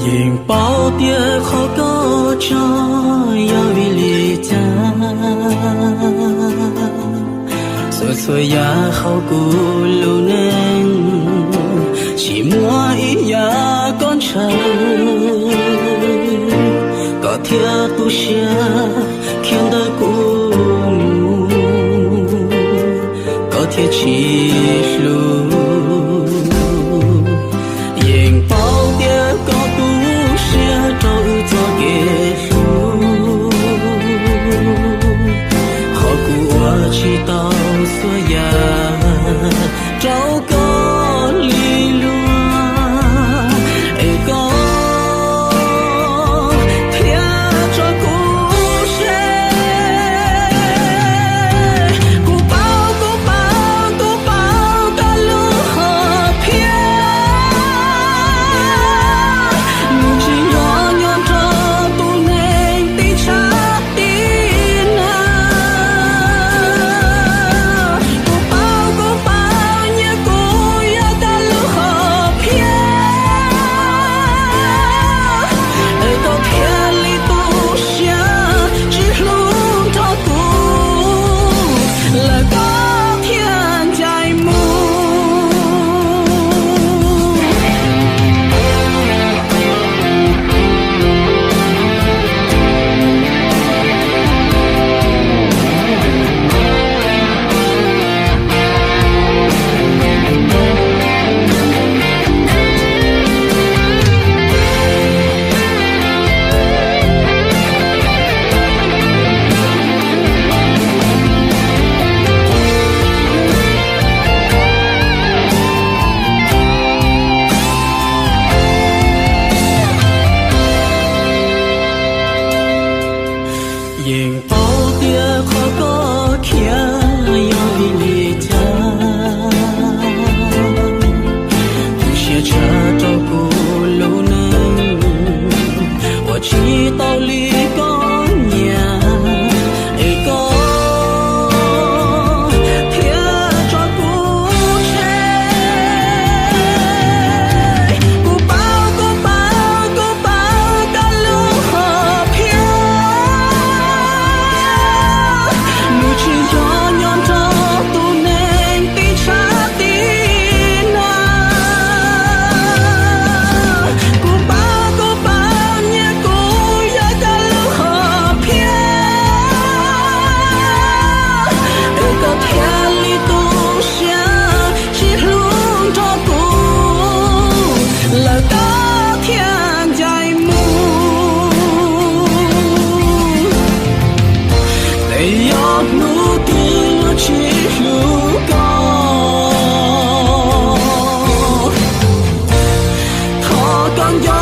Yeej paub tias qhov koj tso yog vim li cas, txhua txhua yam hauv kuv lub neej, tsis muaj ib yam koj ntshaw, koj thiaj tu siab khiav ntawm kuv mus, koj thiaj tsis hlub. Yeej paub tias koj tu siab rau wb txoj kev hlub, qhov kuv ua tsis tau txhua yam rau koj li luag, es koj thiaj tso kuv tseg. Kuv paub, kuv paub, kuv paub koj lub hom phiaj, mus tsis nco nyob nrog tus neeg tij tshav tij nag. Kuv paub, kuv paub nyias kuv yog koj lub hom phiaj, es koj thiaj li tu siab tsis hlub nrog kuv lawm, koj thiaj ncaim mus. Yeej paub tias qhov koj khiav yog vim li cas, tu siab tshaj rau kuv lub neej, ua tsis tau li koj nyiam, es koj thiaj tso kuv tseg. Kuv paub, kuv paub, kuv paub koj lub hom phiaj, mus tsis nco nyob nrog tus neeg tij tshav tij nag. Kuv paub, kuv paub nyias kuv yog koj lub hom phiaj, es koj thiaj li tu siab tsis hlub nrog kuv lawm, koj thiaj ncaim mus. Es yog hnub twg luag tsis hlub koj, thov koj nco